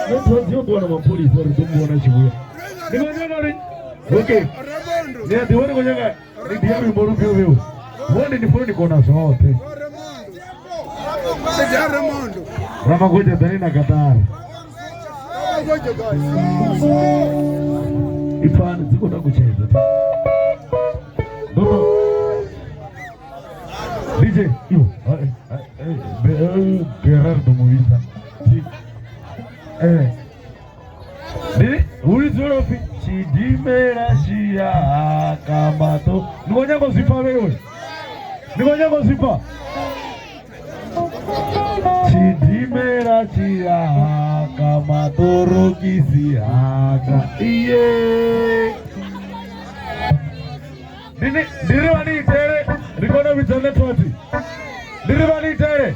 Network yo ṱuwa na mapholisa ri ḓo mu vhona tshi vhuya. Ndi khou nyaga uri okay. Ni a ḓivha ndi khou nyaga ndi dia luimbo lufhio fhio. Vhone ndi funa ndi kona zwoṱhe. Ramagoja ḓani na Katara. Ipfani dzi khou takutshedza. Ndono DJ yo Gerard ḓo mu vhidza. Ndi hu lidziwa upfi tshidimela tshi ya haka maṱo. Ndi khou nyaga u zwi pfa vheiwe. Ndi khou nyaga u zwi pfa. Tshidimela tshi ya haka maṱorokisi haka iye. Ndi ri vha ni itele ri kone u vhidza network. Ndi ri vha ni itele.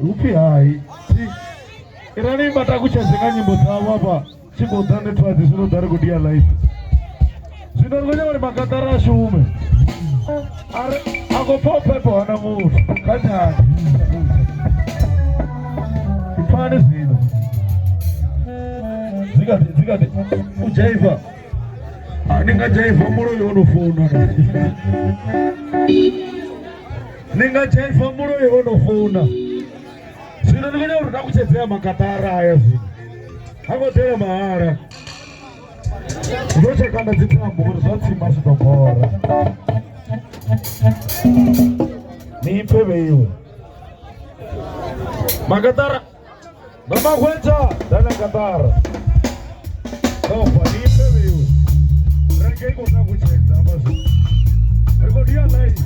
Hupfi hai irani vha takutshedze nga nyimbo dzavho hafha tshi khou ḓa network zwino ḓa ri khou dia live zwino ri khou nyaga uri makatara a shume a khou pfa phepho hana muthu kha tshani ipfani zwino dzikati dzikati u dzhaiva ni nga dzhaiva muloi o no founa ni nga dzhaiva muloi o no founa zwino ndi khou nyaga uri takutshedzea makatara aya zwino ha ngo ḓela mahala ndo tshekana dzithambo uri zwa tsima zwi ḓo bora ni ipfe vheiwe makatara Ramagwedza dana katara ndofa ni ipfe vheiwe rege i khou takutshedza hafha zwino ri khou dia live.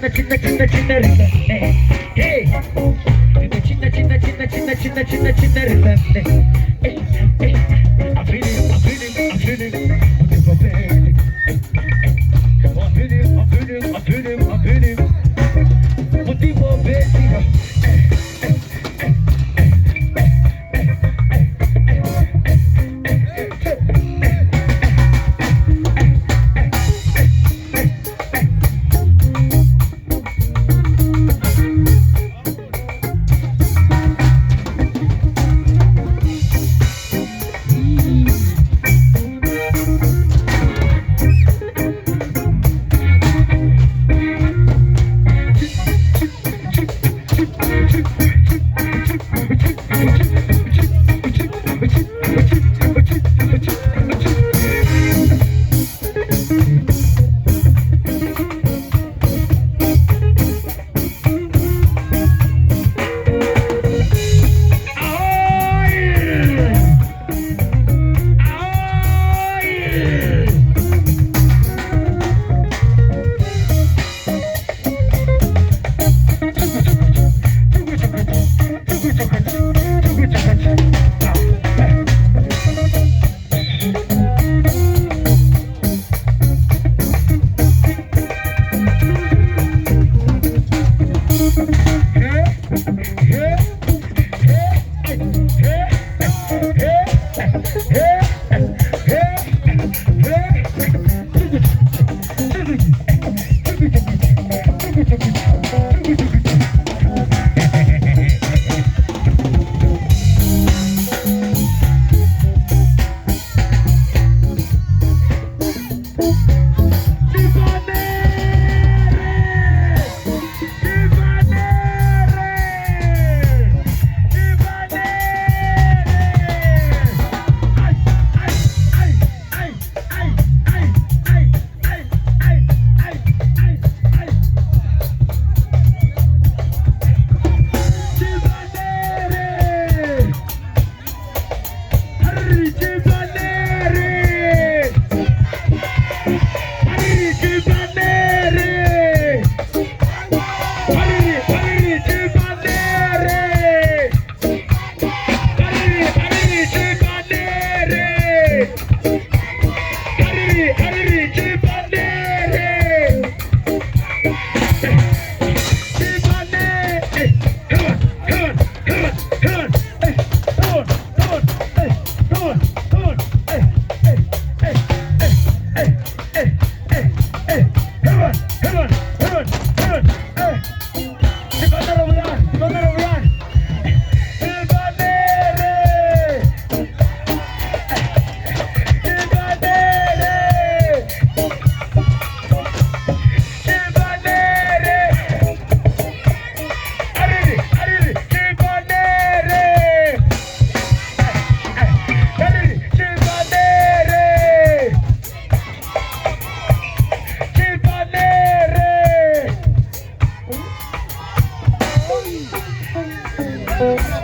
tshina tshina tshina tshina ri sa nṋe. Hey, ndi ḓo tshina tshina tshina tshina tshina tshina tshina ri sa nṋe. Hey, hey, I'm feeling, I'm feeling, I'm feeling motivated. I'm feeling, I'm feeling, I'm feeling, I'm feeling motivated. Thank